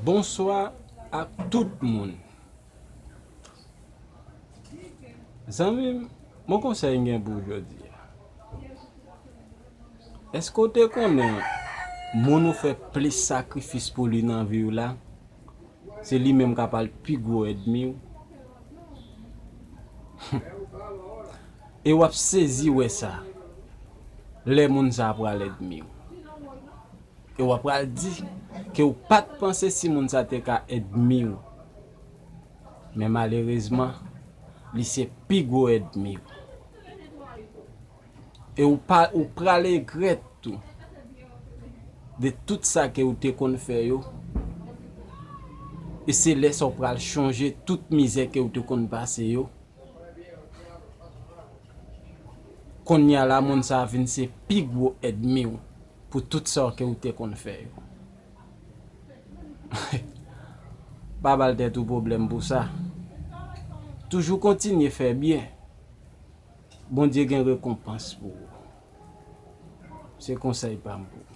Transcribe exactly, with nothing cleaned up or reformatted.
Bonswa ak tout moun. Zanmi m, bon konsèy m gen pou w jodi a. Èske w te konnen moun ou fè plis sakrifis pou li nan vi w la, se li menm k ap al pi gwo ènmi w? E w ap sezi wè sa, lè moun sa a pral ènmi w. E w ap pral di ke w pa t panse si moun sa te ka ènmi w. Men malerezman, li se pi gwo ènmi w. E w pa, ou pral regrèt tou de tout sa ke w te konn fè yo. E se lè sa w pral chonje tout mizè ke w te konn pase yo. Kounye a la, moun sa a vin se pi gwo ènmi w pou tout sa ke w te konn fè yo. Pa ba l tèt ou pwoblèm pou sa. Toujou kontinye fè byen. Bondye gen rekonpans pou ou. Se konsèy pa m pou ou.